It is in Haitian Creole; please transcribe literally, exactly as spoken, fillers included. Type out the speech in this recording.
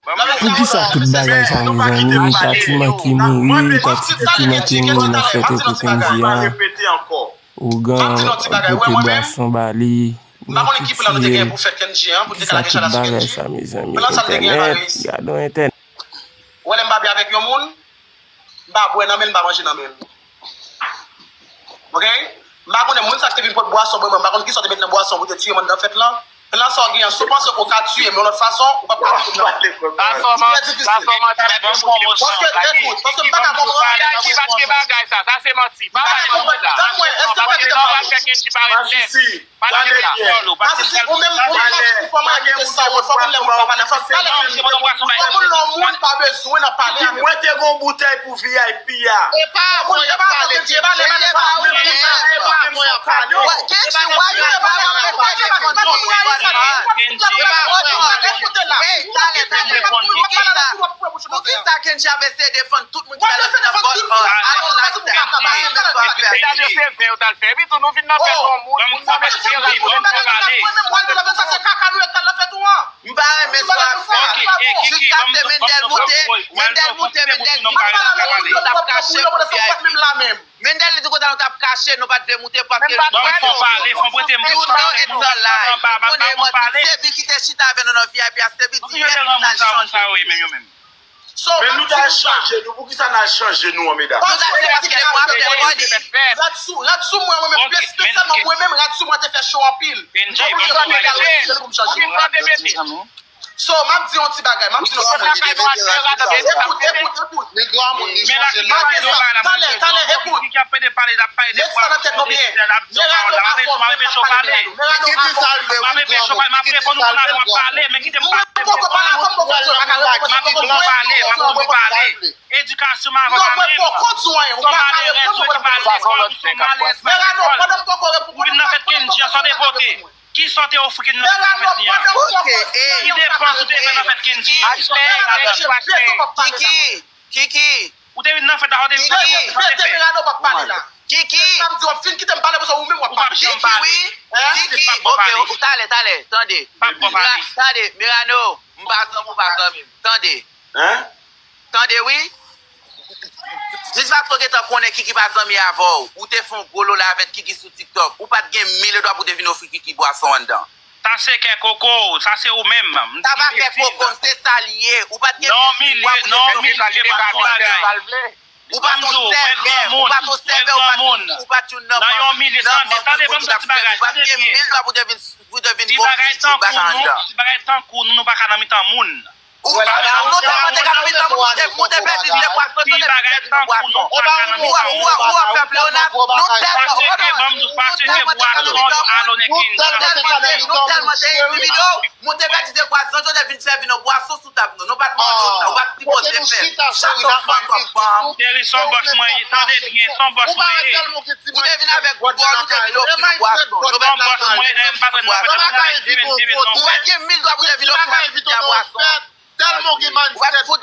Poukisa tout bagay sa, mezanmi? Tati manke mouri, Tati manke mouri nan fèt epi Kendji a. Ougan pote bwason ba li, men ki tiye l. Kisa tout bagay sa, mezanmi? Entènèt, gadon entènèt. Ou wè lè m pa byen avèk yon moun, m pa bwè nan men l, m pa manje nan men l. Ok? M pa konnen moun sa ki te vin pot bwason ban mwen, m pa konn kisa w te met nan bwason pou te tiye m anndan fèt lan. Plan sa w gen an, si w panse ke w ka tiye m yon lòt fason, ou p ap ka tiye m nan. Li trè difisil. Paske, ekout, paske m pa ka konprann. Ki bagay sa? Sa se manti. M pa ka konprann. Tann mwen, èske m pa gentan pale? Masisi, ou menm, ou menm Masisi, fò mwen kite sa, fò moun lè moun pa pale, fò pale. Fò moun lè moun pa bezwen nan pale avè mwen. Mwen te gon boutèy pou V I P a. E pa avè w y ap pale. Kenji, why you never want to pale? Kenji, why you never want to pale? Kenji, poukisa Kenji ap eseye defann tout moun ki pale nan bòl? I don't like that. Mesye, se zen yo t al fè. Epi tou, nou vin nan fèt yon moun, moun nan fèt Kenji, ban m pale. M pa renmen sa w ap fè. Jiska se Mendel moute, Mendel moute, Mendel di nou t ap kache pou V I P. Mendel li di konsa nou t ap kache, nou pa t vle moute paske nou kwè nou. You know it's a lie. Ou konnen manti, se Sebi ki te chita avè nou nan V I P a, Sebi di yè pou n al chanje. So, men nou t al chanje nou, poukisa n al chanje nou an, medam? Nou t al chanje paske nou ap fè mòni. Rad sou, rad sou mwen, mwen menm, espesyalman mwen menm, rad sou mwen te fè cho anpil. Kenji, ban m pale. Ou vin mande mete. So, m ap di yon ti bagay, m ap di yon ti bagay. Ekout, ekout, ekout. Mikwo a moun, li chanje. Talè, talè, ekout. Met sa nan tèt nou byen. Merano pa fò, men m ap pale Merano. Merano pa fò. Mwen poko pale ankò, m poko di w, m pa ka reponn, m poko di w anyen. Edikasyon m ap pale. Non, mwen poko di w anyen, ou pa ka reponn mwen. Merano, pandan m poko reponn, ou vin nan fèt Kenji an, sa w te pote? Kisa w te ofri Kenji nan fèt li a? Ki depans ou te fè nan fèt Kenji? Kiki, Kiki, ou te vin nan fèt la, sa w te fè? Kiki, Kiki. Kiki, wi. Kiki, oke, talè, talè, tande. Tande, Merano, m pa zanmi w, pa zanmi m. Tande. Tande wi. Jis paske w gentan konnen Kiki pa zanmi avè w, ou te fè yon gwo lola avèk Kiki sou TikTok. Ou pa t gen mil dwa pou w te vin ofri Kiki bwason anndan. Sa se kè koko w, sa se ou menm. Sa pa kè koko m, se sa l ye. Ou pa t gen mil dwa pou w te vin ofri Kiki bwason anndan. Ou pa t yon sèvè, ou pa t yon sèvè, ou pa t yon nonm, nonm, nonm moun ki t ap sèvi. Ou pa t gen mil dwa pou w te vin, pou w te vin ofri Kiki bwason anndan. Ti bagay tankou nou, nou pa ka nan mitan moun. Ou pa, nou tèlman te ka nan mitan moun, nou te, nou te pèdi de bwason, nou te pèdi de bwason. Ou, ou, ou ap fè pleonasm, nou tèlman, nou tèlman te ka nan mitan moun, nou tèlman te, nou tèlman te entimide w, nou te pèdi de bwason, nou te vin sèvi nou bwason sou tab nou. Nou pa t mande w sa, ou pa t sipoze fè. Shut the fuck up, bum. Cheri, se yon bòs mwen ye, tande byen, se yon bòs mwen ye. Ou te vin avèk bòl, ou te vin ofri nou bwason. Nou mèt la tande. Ou pa t gen mil dwa pou te vin ofri nou bwason. Tèlman w gen mindset, bò,